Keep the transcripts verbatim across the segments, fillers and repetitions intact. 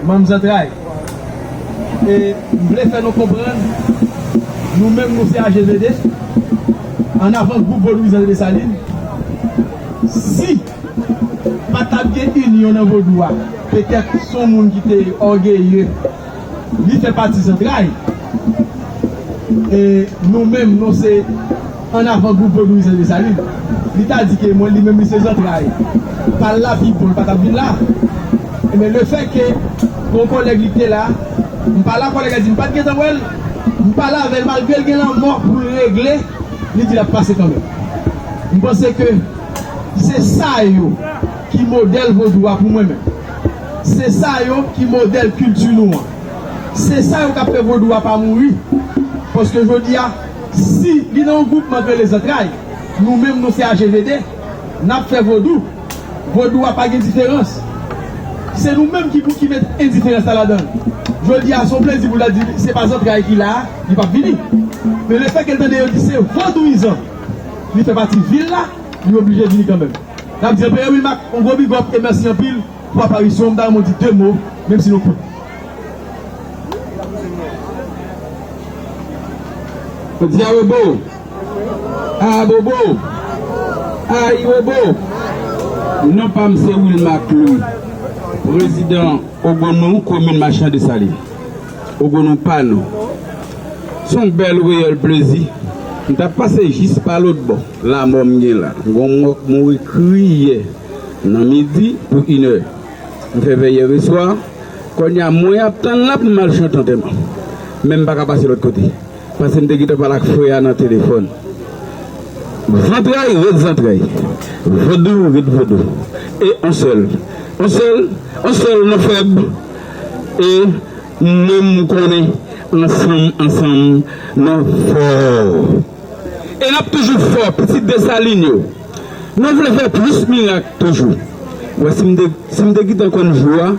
Manm Zantray, e m vle fè nou konprann, nou menm nou se A G V D, An Avan Gwoup Vodouyizan de Desalin. Si pa t ap gen inyon nan vodou a, petèt se yon moun ki te ògeye, li fè pati Zantray. E nou menm, nou se An Avan Gwoup Vodouyizan Desalin. Li ta di ke mwen, li menm, li se Zantray. Pa l la pi bon, li pa t ap vin la. Ebyen, lefètke yon kòlèg li te la, m pale a kòlèg la, di m pa t gentan wè l, m pale avè l, malgre l gen lanmò pou l regle, li di l ap pase kanmenm. M panse ke se sa yo ki modèl vodou a pou mwen menm. Se sa yo ki modèl kilti nou an. Se sa yo k ap fè vodou a pa mouri. Paske jodi a, si li nan yon gwoupman k rele Zantray, nou menm nou se A G V D, n ap fè vodou. Vodou a pa gen diferans. Se nou menm ki pou ki met endiferans la ladan l. Jodi a, se yon plezi pou l ta di se pa Zantray ki la a, li p ap vini. Men lefètke l tande yo di se vodouyizan, li fè pati vil la, li oblije vini kanmenm. N ap di Anperè Wilmak, yon gwo big up e mèsi anpil pou aparisyon w. M ta renmen w di de mo, menm si nou kout. Di awobo, abobo, ayiwobo. Non pa m se Wilmak Louis, prezidan Ogonou, komin Machan Desalin. Ogonou pa nou. Se yon bèl reyèl plezi. M t ap pase jis pa lòt bò. Lanmò m gen la. M gon mò k mouri kriyè nan midi pou inè. M fè vèyè yèswa. Kounye a, mwen ap tann la pou m al chante antèman. Men m pa ka pase lòt kote. Paske m te gentan pale ak frè a nan telefòn. Zantray ret zantray. Vodou ret vodou. E on sèl. On sèl, on sèl nou fèb. E nou menm m konnen ansanm, ansanm, nou fò. E n ap toujou fò, pitit Desalin yo. Nou vle fè plis mirak toujou. Wè, si m te, si m te gentan konn jou a,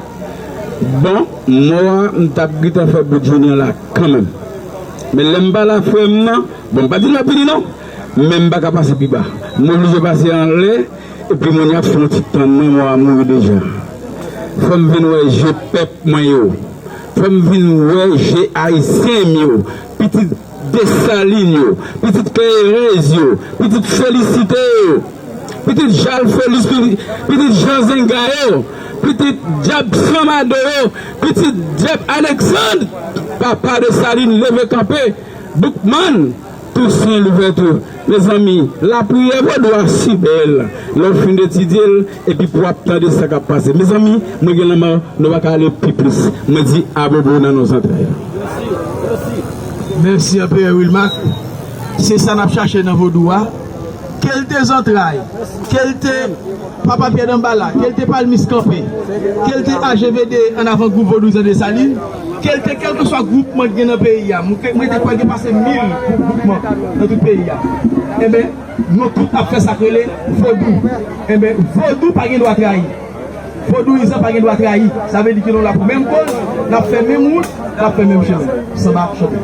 bon, mò a, m t ap gentan fè bout jounen an la kanmenm. Men lè m pale a frè m nan, bon, m pa di l m ap vini non, men m pa ka pase pi ba. M oblije pase anlè, epi moun y ap fè yon ti tann mwen, mò a mouri deja. Fò m vin wè je pèp mwen yo. Fò m vin wè je ayisyen m yo. Pitit Desalin yo, pitit Perez yo, pitit Felisite yo, pitit Jal Felix, pitit, pitit Jan Zenga yo, pitit dyab Sanmado yo, pitit dyab Alexandre, papa Desalin leve kanpe, Boukman, Tousen Louvèti. Mezanmi, lapriyè vodou a si bèl, lè w fin etidye l, epi pou w ap tande sa k ap pase. Mezanmi, mwen gen lanmò, nou pa ka ale pi plis. Mwen di abobo nan non zantray. Mèsi, Anperè Wilmak. Se sa n ap chache nan vodou a. Ke l te zantray, ke l te Papa Pyè Danbala, ke l te Palmis Kanpe, ke l te A G V D, An Avan Gwoup Vodouyizan Desalin, ke l te kèlkeswa gwoupman ki gen nan peyi a. Mwen, mwen te kwè gen pase mil gwoupman nan tout peyi a. Enben, nou tout ap fè sa k rele vodou. Enben, vodou pa gen dwa trayi. Vodouyizan pa gen dwa trayi. Sa vle di ke nou la pou menm koz, n ap fè menm wout, n ap fè menm chemen. Sanba ap chante.